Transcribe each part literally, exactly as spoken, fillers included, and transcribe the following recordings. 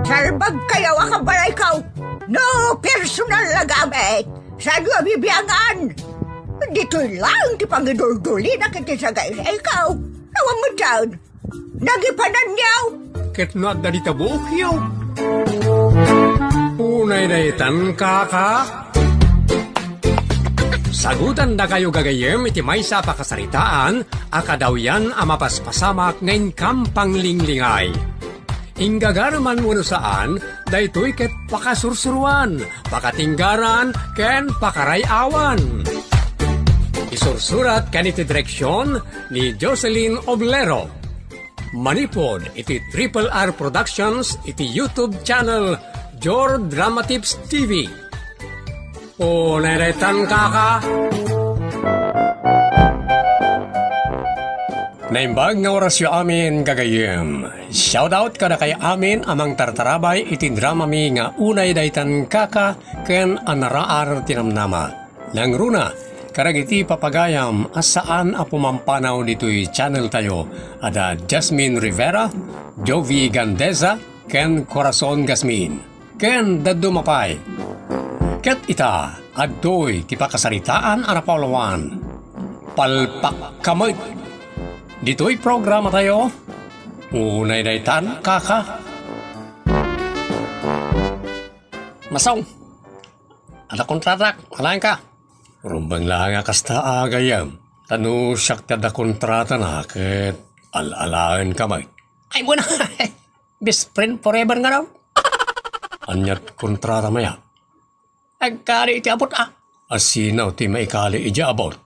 Sarbag kayo a kabalayko. No personal a gamit, saan yo a bibiangan? Ditoy lang ti pangiduldulina iti sagayrayko. Awan met daan. Nagipananyo. Ket no adda dita buokyo. Unay daytan, kaka. Sagutandakayo gagayyem iti maysa a pakasaritaan a kadawyan a mapaspasamak nga inkam panglinglingay. Inggagareman wenno saan, daytoy ket pakasursuroan, pakatinggaran, ken pakaray-awan. Isursurat ken iti direksion ni Jocelyn Oblero. Manipud iti Triple R Productions iti YouTube channel Jor Drama Tips T V. Unay daytan, kaka. Naimbag nga orasyo amin, gagayyem. Shoutout kadakay amin a mangtartarabay iti dramami nga Unay Daytan, Kaka ken Anaraar ti Namnama. Nangruna, kadagiti papagayam a saan a pumampanaw ditoy channeltayo, ada Jasmine Rivera, Jovi Gandeza, ken Corazon Gasmin, ken dadduma pay. Ket ita, adtoy ti pakasaritaan a napaulawan. Palpakka met. Ditoy programatayo, Unay Daytan, Kaka. Masong, adda kontratak, alaenka. Rumbeng laeng a kasta, gagayyem. Ta no siak ti adda kontratana, ket al-alaenka met. Ay, buena. Best friend forever nga daw. Ania ti kontrata, maya? Agkali iti abut, a. Asino ti maikali iti abut?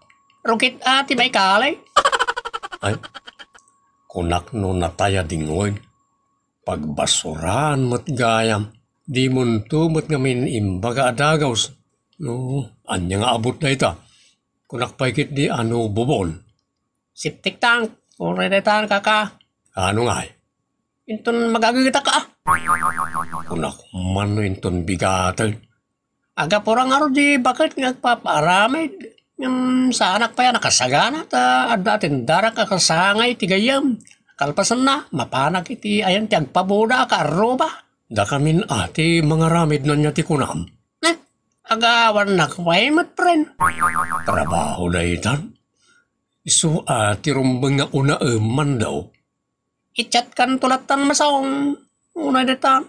Rukit, a, ti maikali. Ay, kunak no natayad, ingoy. Pagbasuraan met gayam. Dimonto met ngamin imbaga a dagus. No, ania nga abut dayta? Kunak pay ketdi a no bubon. Septic tank, uray daytan, kaka. Ano ngay? Inton magagetak, a. Kunak man no inton bigaten. Agapura ngarud di baket nga agpapaaramid. Ngem saanak pay a nakasagana ta adda atendarak a kasangay ti gayyem. Kalpasanna, mapanak iti ayan ti agpabuda a kaarruba. Dakamin a ti mangaramid no ania ti kunam. Eh, agawannak pay met, pren. Trabaho daytan. Isu a ti rumbeng nga unaem, Mando. I-chat-kanto lattan, Masong. Unay daytan.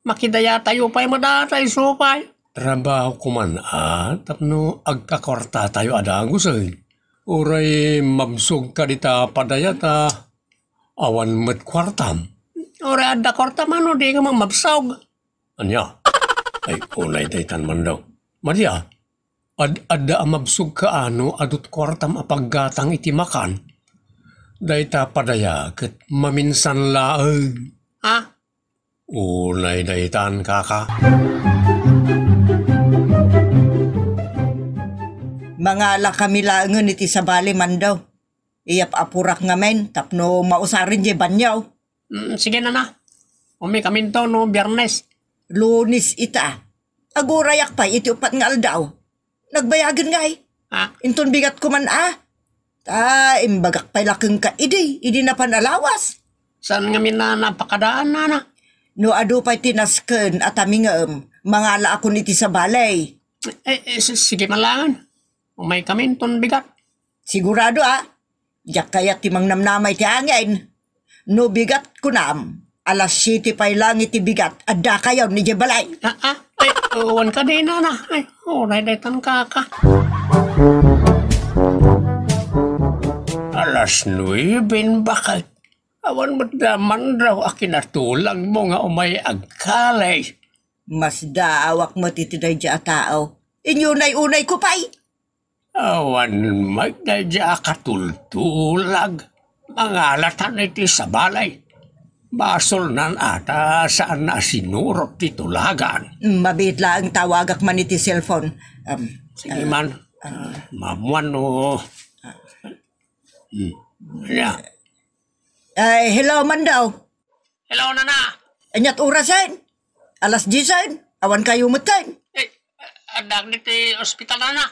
Makidayatayo pay met a, ta isu pay. Trabaho koman a, tapno agkakuartatayo a dagus, eh. Uray mabsogka dita padayat a awan met kuartam. Uray adda kuartam, no di nga mabsog. Ania? Ay, unay daytan, Mando. Maria, ad-adda a mabsogka a no adu ti kuartam a paggatang iti makan. Dayta padaya ket maminsan laeng. Ha? Unay daytan, kaka. Mangalakami laengen iti sabali, Mando. Iyap-apurak ngamin tapno mausaren diay banio. Mm, sige, nana. Umikaminto no Biyernes. Lunes ita. Agurayak pay iti uppat nga aldaw. Nagbayagen ngay. Ha? Inton bigat koman a. Ta, imbagak pay la kenka idi, idi napan a lawas. Saan ngamin a napakadaan, nana? No adu pay ti nasken a tamingem, mangalaakon iti sabali. Eh, eh, si-, sige man laengen. Umaykaminton bigat. Sigurado a, diak kayat ti mangnamnama iti angin. No bigat kunam, alas siete pay lang iti bigat, addakayon idiay balay. Ah, ah, ay, awan kadi, nana. Ay, unay daytan, kaka. Alas nuebe, baket. Awan met da Mando a kinatulagmo nga umay agkali. Masdaawak met iti daydiay a tao. Inyunay-unay ko pay. Awan met daydiay a katultulag. Mangalatan iti sabali. Basolnan a ta saan a sinurot ti tulagan. Mm, mabiit laeng tawagak man iti cellphone. Um, sige ah, man. Ah, mamuan no. Hmm. Ania? Ay, hello, Mando. Hello, nana. Aniat orasen? Alas diesen? Awan kayo metten? Eh, addaak ditoy ospital, nana.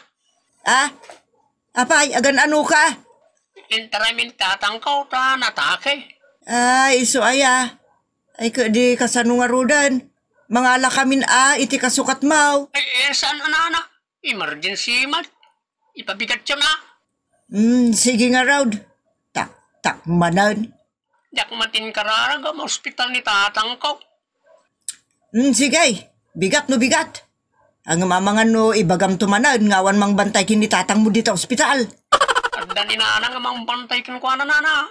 Ah? Apay, agan-ano ka? Intaray mi ni tatangko ta natake. Ay, isu aya. Ay, kadi kasano ngaruden? Mangalakamin a iti kasukatmo. Ay, eh, saan a nana? Emergency man. Ipabigatyon a. Hmm, sige ngarud. Taktak manen. Diak met inkararag a maospital ni tatangko. Hmm, sige. Bigat no bigat. Ngem amangan no ibagamto manen nga awan mangbantay ken ni tatangmo dita ospital. Adda ni nana nga mangbantay kenkuana, nana.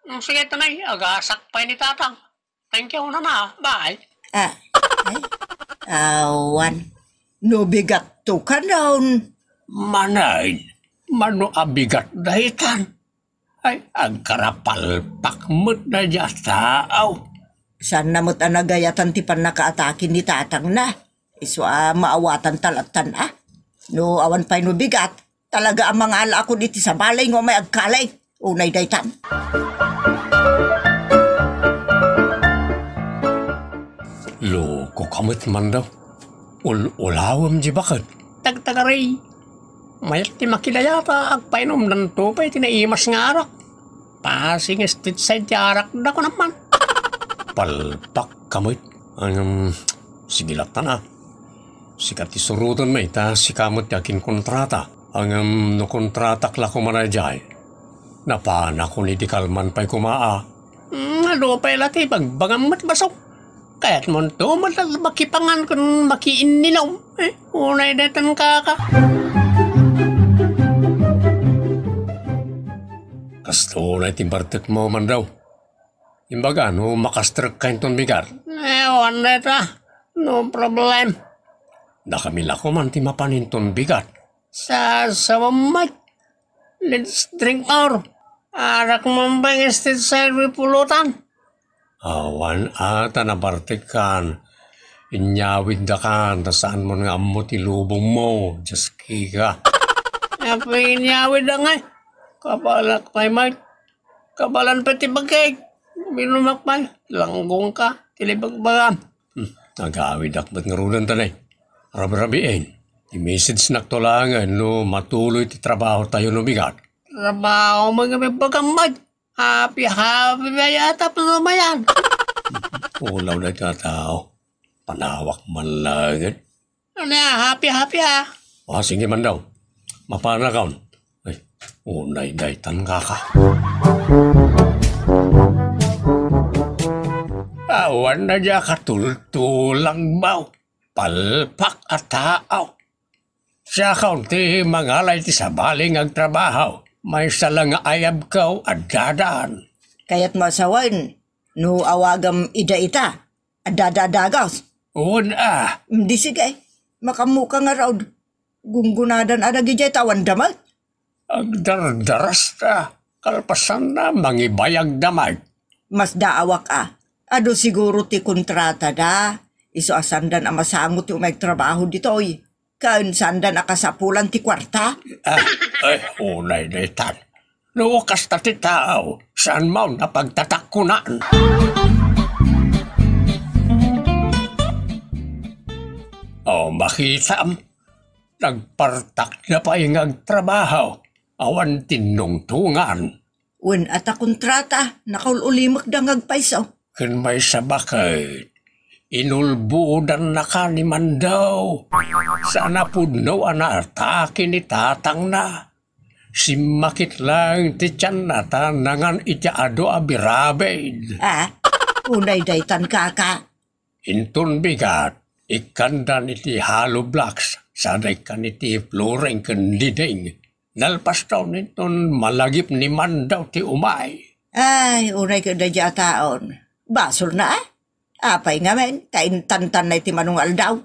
Hmm, sige, tanay, agasak pay ni tatang. Thank you, nana. Bye. Ah, ay, awan. No bigatto kanon. Manen, mano a bigat daytan? Ay, agkarapalpak met daydiay a tao. Saanna met a nagayatan ti pannakaatake ni tatangna. Isu a maawatan ta lattan a. No awan pay no bigat, talaga a mangalaakon iti sabali nga umay agkali. Unay daytan. Loko ka met, Mando. Ul-ulawem di baket. Tagtagari. Mayat ti makidayata, agpainumdanto pay ti naimas nga arak. Passing state side ti arak da, kunam man. Palpak ka met. Ngem, sige lattan a. Sika ti surotenmi, ta sika met ti akinkontrata. Ngem no kontratak la koma daydiay, napanakon idi kalman pay koma a. Mm, adu pay la ti bagbagam met, basok. Kayatmonto met a makipangan ken makiinninom. Eh, unay daytan, kaka. Kastoy ti bartekmo, Mando. Imbaga no makastrek ka inton bigat. Eh, awan dayta. No problem. Dakami la koman ti mapan inton bigat. Sa, sa, let's drink more. Arak man pay nga state side iti pulutan. Awan a ta nabartekkan. Inyawiddakan, ta saan man nga ammo ti lubongmo, Dios kika. Apay inyawidda ngay? Kabalak pay, Mike. Kabalan pay ti bagik. Uminumak pay. Langgong ka. Ti libagbagam. Hmm, agawidak met ngaruden tanay. Rabi-rabiin. Ti message nakto laengen no matuloy ti trabaho tayo no bigat. Trabaho mo nga may bagam, Mike. Happy, happy ba yata pa naman yan? Ulaw na ito tao. Panawak man lang. Ano ya? Happy, happy, ah. Ah, sige man daw. Mapanakon. Ay, unay daytan, kaka. Awan na diya katultulang baw. Palpak a tao. Siakon ti mangala iti sabali nga agtrabaho. Maysa la nga ayabko a dadaan. Kayatmo a sawen, no awagam ida ita, a dadadagas. Wen a. Di sige, makaammoka ngarud. Gunggunadan a dagidiay ta awan da met. Agdardarasta, kalpasanna, mangibayag da met. Masdaawak a. Adu siguro ti kontratada. Isu a saandan a masango ti umay agtrabaho ditoy. Ken saandan a kasapulan ti kuarta? Ah, ay, unay daytan. No kasta ti tao, saan man a pagtatakkunan? O, makitam, nagpartak na pay nga agtrabaho, awan tinnungtungan. Wen a ta kontrata, nakaul-ulimekda nga agpayso. Ken maysa baket, inulbodannaka ni Mandaw. Saan a pudno a naatake ni tatangna. Simmakit laeng ti tianna ta nangan iti adu a birabid. Ah, unay daytan, kaka. Inton bigat, ikkandan iti hollow blocks, sada ikkan iti flooring ken dinding. Nalpaston inton malagip ni Mandaw ti umay. Ay, unay ket daydiay a taon. Basolna, a? Apay ngamin, ta intantanna iti mano nga aldaw.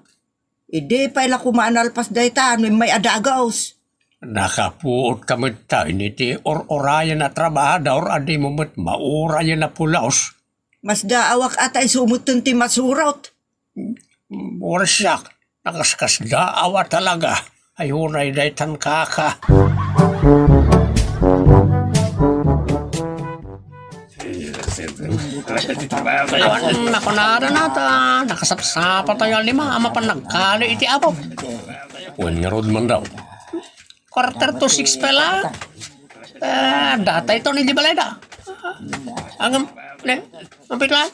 Idi pay la koma a nalpas dayta no immay a dagus. Nakapuot ka met ta iti or-orayan a trabahador a dimo met maurayen a pulos. Masdaawak a ta isu metten ti masurot. Warsiak, nakaskasdaaw a talaga. Ay, unay daytan, kaka. Awan, nakunada nata, nakasapsapa tayo a lima, a mapan nagkali iti apo. Wen ngarud man daw. Quarter to six pala. Eh, data ito ni di balay da. Ang, ne, ang pitla.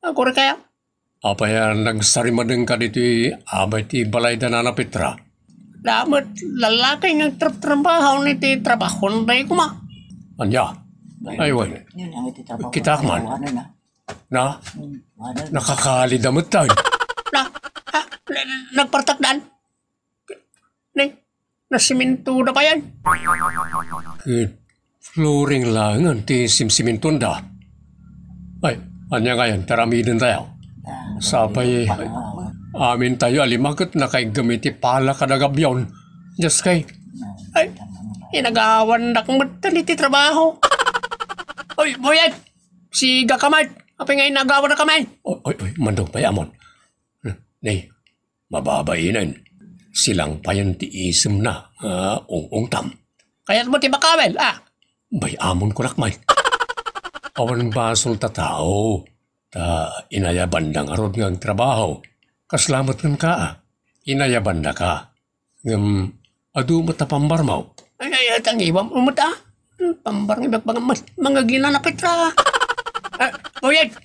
Aguraykayo. Apay a nagsarimadengka ditoy abay ti balayda Nana Petra? Dayta met lalaki nga agtrabtrabaho iti trabahonda koma. Ania? Ay, wen. Yun ang iti trabaho. Kitak man. Ano na? Na? Hmm, ano na? Nakakalida met tayo. Na? Ha? Na, nagpartakdan? Ni, nasimintoda pay. Ket floring laengen ti simsimintonda. Ay, ania ngayen ti aramidentayo? Sapay, amintayo a lima ket nakaiggem iti pala kada gabion. Dios kay. Ay, inagawandak metten iti trabaho. Oy, Buyet! Sigaka met! Apay nga inagawandak met? Oy, oy, oy, Mandong, pay-amon. Ni, mababainen. Silangpayen ti isemna nga ung-ungtam. Kayatmo ti makawel, a? Bay-amon kunak met. Awan basol ta tao. Ta inayabanda ngarud nga agtrabaho. Kasla met kenka, a? Inayabandaka. Ngem adu met a pambarmo. Ay, ay, ay, tangiwam, umut, a? Pambarmo, ibagbaga, mas, mangagina na Petra. A, Buyet,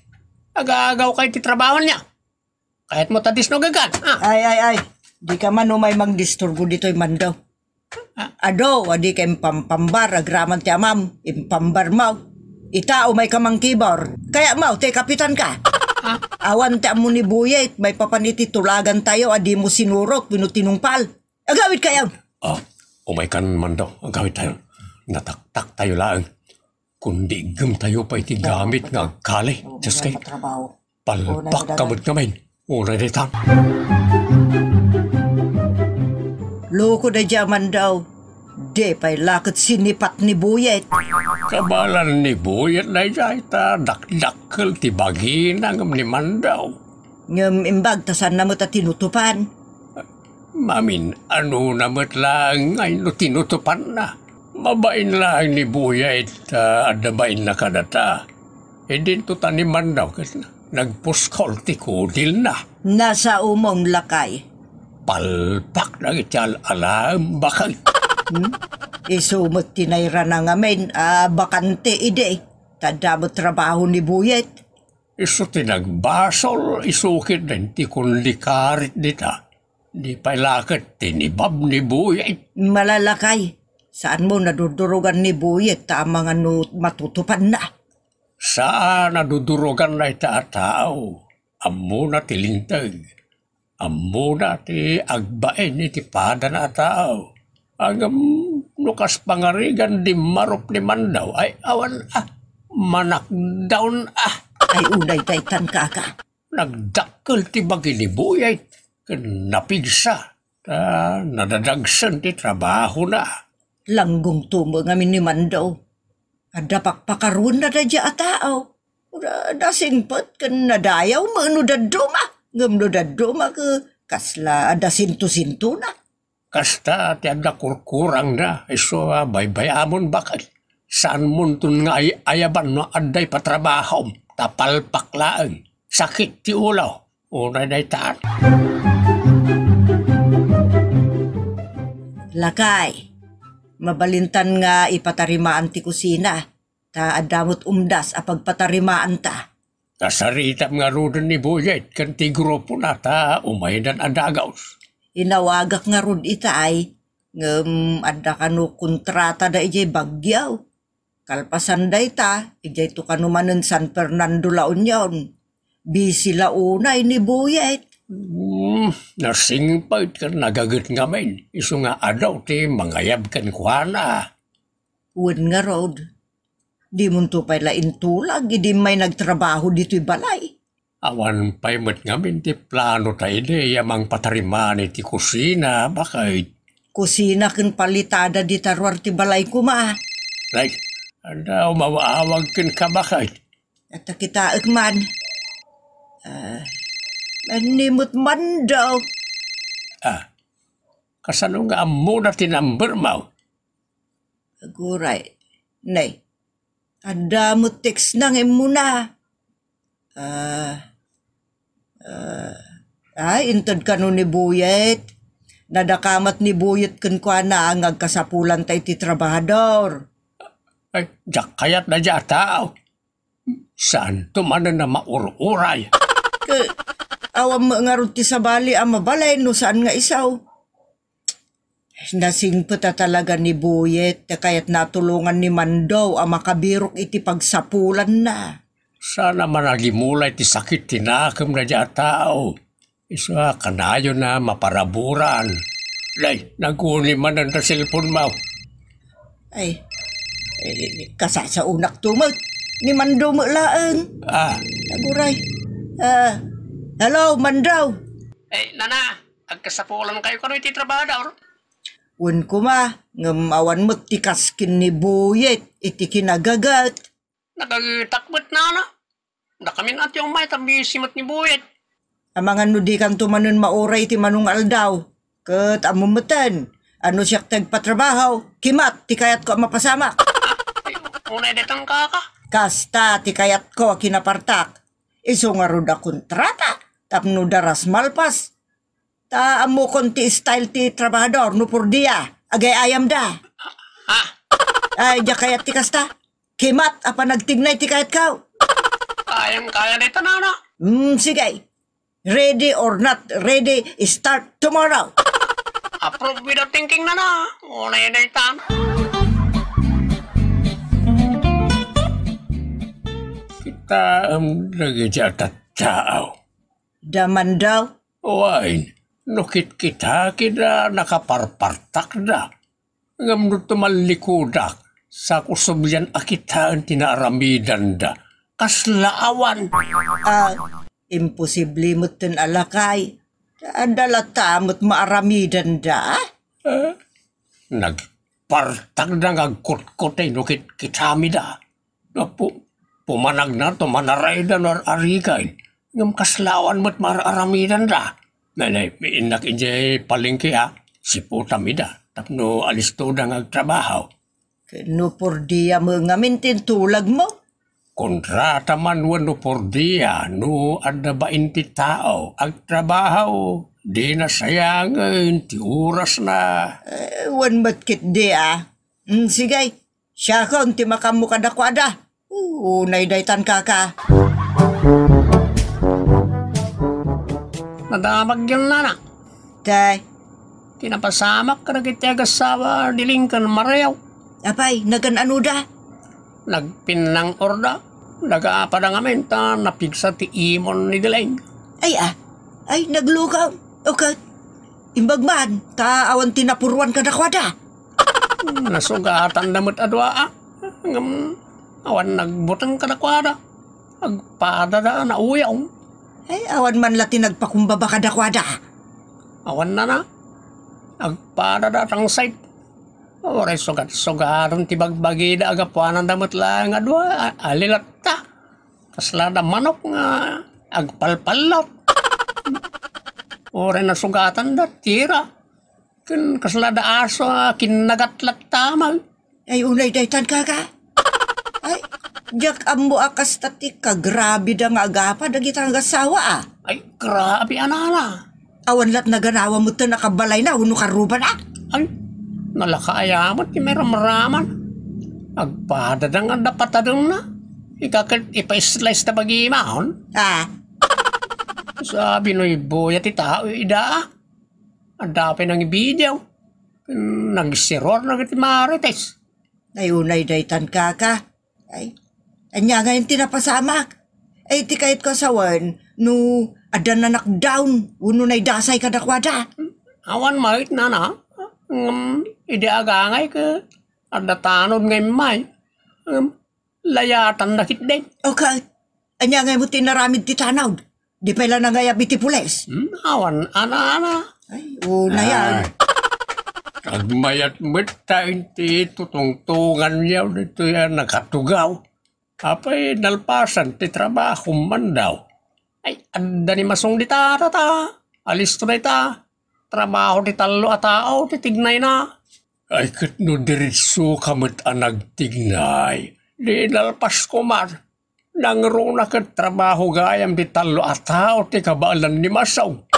agagawka iti trabaho ania. Kayatmo ta disnugegan, a? Ay, ay, ay. Dika man umay mangdisturbo ditoy, Mando. A? Adu a dika impampambar agraman ti amam, impambarmo. Ita, umayka mangkibor. Kayatmo ti kapitanka. A? Awan ti ammo ni Buyet, maipapan iti tulagantayo a dimo sinurot wenno tinungpal. Agawidkayo. A, umaykan, Mando, agawidtayo. Nataktaktayo laeng. Kundi iggemtayo pay ti gamit nga agkali, Dios kay. Palpakka met ngamin. Unay daytan. Loko daydiay a Mando. Di pay la ket sinipat ni Buyet. Kabaelan ni Buyet daydiay ta dakdakkel ti bagina ngem ni Mando. Ngem imbag ta saanna met a tinutopan. Mamin-anona met laeng ngay no tinutopanna. Mabain laeng ni Buyet ta adda bainna kadata. Idinto ta ni Mando ket nagpuskol ti kudilna. Nasaomon, lakay. Palpak dagiti al-alaem, bakay. Hmm? Isu met ti nairana ngamin a bakante idi. Ta adda met trabaho ni Buyet. Isu ti nagbasol, isu ketdin ti kundi karit dita. Di pay la ket tinibab ni Buyet. Malalakay, saanmo nadudurogan ni Buyet ta amangan no matutupanna. Saan a dudurogan dayta a tao. Ammona ti linteg. Ammona ti agbain iti padana a tao. Ngem no kas pangarigan dimmarup ni Mando, ay awan a, manakdawn a. Ay, unay daytan, kaka. Nagdakkel ti bagi ni Buyet ken napigsa ta nadadagsen ti trabahona. Langgongto met ngamin ni Mando. Adda pakpakaruenna daydiay a tao. Dasingpet ken nadayaw met no dadduma. Ngem no dadduma ket kasla adda sinto-sintona. Kasta ti adda kurkurangna, isu a baybay-amon, bakay. Saanmonton nga ay-ayaban no adda ipatrabahom, ta palpak laeng. Sakit ti ulo. Unay daytan. Lakay, mabalintan nga ipatarimaan ti kusina. Ta adda met umdas a pagpatarimaanta. Nasaritam ngaruden ni Buyet ken ti grupona ta umaydan a dagus. Inawagak ngarud itay, ngem adda kano kontratada idiay Baguio. Kalpasan dayta, idiayto kano manen San Fernando, La Union. Bisi la unay ni Buyet. Hmm, nasingpet ken nagaget ngamin, isu nga adu ti mangayab kenkuana. Wen ngarud, dimonto pay la intulag idi immay nagtrabaho ditoy balay. Awan pay met ngamin ti planota idi a mangpatarimaan iti kusina, bakay. Kusina ken palitada dita ruar ti balay koma. Ay, adda umaw-awag kenka, bakay. Ata kitaek man. Ah, mani met Mando. Ah, kasano nga ammona ti number mo? Aguray. Nay, adda met text na nga immuna. Ah, ah, ay, inted kano ni Buyet. Nadakamat ni Buyet kenkuana nga agkasapulanta iti trabahador. Ay, diak kayat daydiay a tao. Saanto manen a maur-uray. Ket awan met ngarud ti sabali a mabalin no saan nga isu. Nasingpet a talaga ni Buyet ta kayatna a tulongan ni Mandaw a makabirok iti pagsapulanna. Saan a managimulay ti sakit ti nakemna diay a tao. Isu a kanayon a maparaburan. Day, naguni manen ta cellphone mo. Ay, eh, kasasaonakto met. Ni Mandaw met laeng. Ah. Aguray. Ah, hello, Mandaw. Eh, nana, agkasapulankayo kano iti trabahador? Wen koma, ngem awan met ti kas ken ni Buyet iti kinagaget. Nagagetak met, nana. Dakamin a ti umay ta busy met ni Buyet. Amangan no dikanto manen mauray iti mano nga aldaw. Ket ammom metten, a no siak ti agpatrabaho, kimat ti kayatko a mapasamak. Ay, unay daytan, kaka. Kasta ti kayatko a kinapartak. Isu ngarud a kontrata, tapno daras malpas. Ta ammokon ti style ti trabahador no por dia, agay-ayamda. Ha? Ay, diak kayat ti kasta. Kimat a panagtignay ti kayatko. Kayang-kaya dayta, nana. Hmm, sige. Ready or not ready, start tomorrow. Approve without thinking, nana. Unay daytan. Kitaem dagiti a tattao. Damandaw? Wen, no kitkitaakida, nakaparpartakda. Ngem no tumallikudak, sakusublian a kitaen ti naaramidanda. Kasla awan. Ah, imposible metten a lakay. Adda latta met maaramidanda? Eh, nagpartakda nga agkutkutay no kitkitamida. Apo, pumanagna to manarayda no ar-arigay. Ngem kasla awan met mar-aramidanda. Nay, nay, innak idiay palengke a, siputam ida, tapno alistoda nga agtrabaho. Ket no por dia met ngamin ti intulagmo? Kontrata man wenno por dia, no adda bain ti tao, agtrabaho, dina sayangen ti orasna. Eh, wen met ket dia. Mm, sige, siakon ti makaammo kadakuada. Unay daytan, kaka. Nadamagyo, nana. Te. Ti napasamak kadagiti agassawa, Diling ken Mario. Apay, nagan-anoda? Nagpinnang-orda. Nagapada ngamin ta napigsa ti imon ni Diling. Ay, ah. Ay, naglugaw. O ket, imbag man, ta awan ti napuruan kadakuada. Nasugatanda met a dua, ah. Ngem, awan nagbuteng kadakuada. Agpadada, nauyong. Ay, awan man la ti nagpakumbaba kadakuada. Awan, nana. Agpadada, tangsay. Uray sugat-sugaton ti bagbagida, agapuananda met laeng a dua, a-, alilatta. Kasla da manok nga agpalpallot. Uray nasugatanda, tira. Ken kasla da aso a kinnagat latta met. Ay, unay daytan, kaka. Ay, diak ammo a kasta ti kagrabida nga agapa dagita nga agassawa, a. Ay, grabe a, nana. Awan lat naganawa metten a kabalayna wenno karrubana? Ay, nalakayamet ti maramraman. Agpadada nga adda patadengna. Ika ket ipa-slice ta bagimon. Ah. Sabi no ibuya ti tao ida. Adda pay nangibidiaw. Nagsiror na iti Marites. Ay, unay daytan, kaka. Ay, ania ngayon ti napasamak? Ay, ti kayatko a sawen, no adda nanakdaw, wenno naidasay kadakuada. Awan met, nana. Ngem, idi agangay ket adda tanod nga immay. Ngem, layatan na ketdi. O ket, ania ngay mo ti inaramid ti tanod? Di pay la nangayab iti pulis? Hmm, awan, ana, ana. Ay, una yan. Ah, agmayat met ta inti tutungtungan niya dito yan nakatugaw. Apay nalpasan ti trabaho man daw. Ay, adda ni masong di tata ta. Alisto na ita. Trabaho ti tallo a tao ti tignayna. Ay, ket no diretso ka met a nagtignay, di inalpas ko man. Nangruna ket trabaho gayam ti tallo a tao ti kabaelan ni Masong.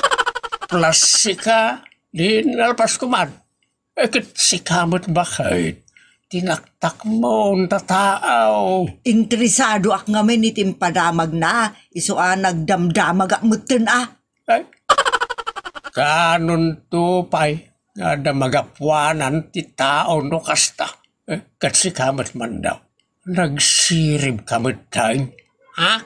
Plus sika, di inalpas ko man. Eh, ket sika met baket. tinaktakmon, tataaw. Interesadoak ngamin iti impadamagna, isu a nagdamdamagak metten a. Ay, kaanonto pay nga adda magapuanan ti tao no kasta? Eh, ket sika met man daw, nagsiribka metten, ha?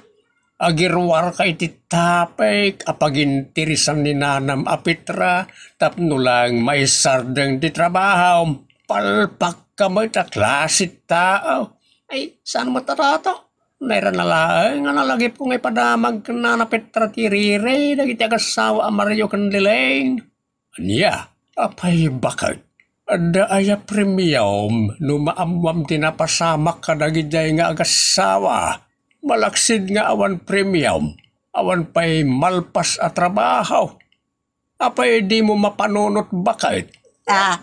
Agiruarka iti tapek a paginteresan ni nanam a Petra tapno laeng maisardeng ti trabahom. Palpakka met a klase ti tao. Ay, saan met a tao? Nairana laeng nga nalagipko nga ipadamag ken Nana Petra ti riri dagiti agassawa a Mario ken Lileng. Ania? Apay baket? Adda aya premium no maammoam ti napasamak kadagidiay nga agassawa? Malaksid nga awan premium, awan pay malpas a trabaho. Apay dimo mapanunot baket? Ah.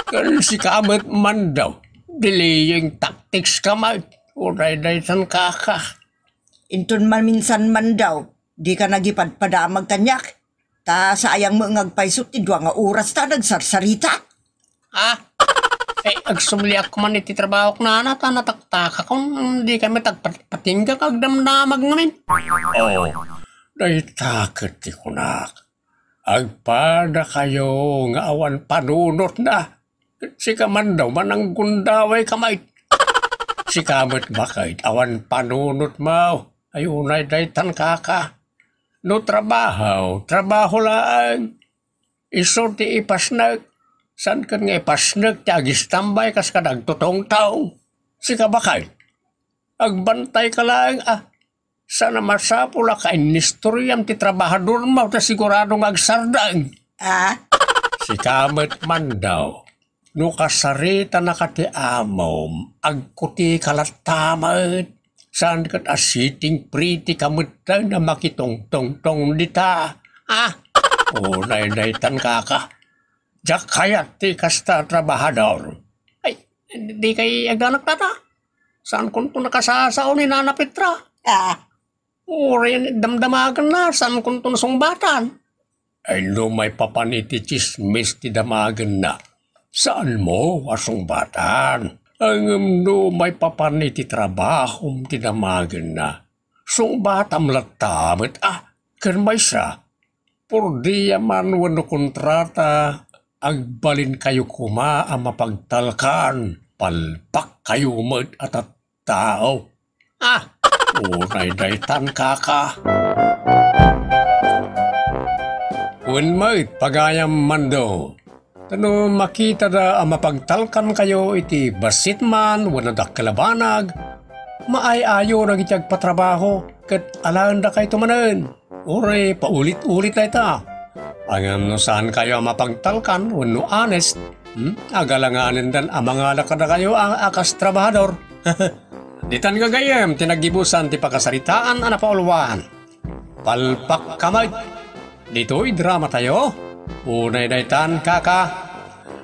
Ken sika met man daw, delaying tactics ka met. Uray daytan kaka. Inton maminsan man daw, dika nagipadpadamag kaniak. Ta sayang met nga agpayso ti dua nga oras ta nagsarsarita. Ah, eh, agsumliak man iti trabahok nana ta nataktakakon, dikami tagpatingga agdamdamag ngamin. Oh, dayta ket ti kunak. Agpadakayo nga awan panunotna. Sika man daw mananggundaway ka met. Sika met baket awan panunotmo. Ay unay daytan kaka. No trabaho, trabaho laeng. Isu ti ipasnek. Saan ket nga ipasnek ti agistambay kas kada agtutongtong. Sika baket. Agbantayka laeng a. Saan a masapul a kainistoriam ti trabahadormo ta sigurado nga agsardeng. Ah? Sika met man daw. No kasaritanaka ti amom, agkutika latta met. Saan ket a sitting pretty ka metten a makitongtongtong dita. Ah? Unay daytan kaka. Diak kayat ti kasta a trabahador. Ay, dikay agdanak tata. Saankonto nakasasao ni Nana Petra. Ah. Uray damdamagenna, saankonto nasungbatan. Ay, no maipapan iti tsismis ti damagenna, saanmo a sungbatan. Ngem no maipapan iti trabahom ti damagenna, sungbatam latta met a. Ken maysa, pordiaman wenno kontrata, agbalinkayo koma a mapagtalkan, palpakkayo met a tattao. Ah, unay daytan kaka. Wen met, pagayam Mando. Ta no makitada a mapagtalkankayo iti bassit man wenno dakkel a banag, maay-ayo dagiti agpatrabaho ket alaendakayto manen. Uray paulit-ulit dayta. Ngem no saankayo a mapagtalkan wenno honest, hmm, agalanganendan a mangala kadakayo a, a kas trabahador. Ditan gagayyem ti naggibusan ti pakasaritaan a napauluan. Palpakka met. Ditoy dramatayo, unay daytan kaka.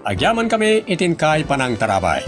Agyamankami iti inkay panangtarabay.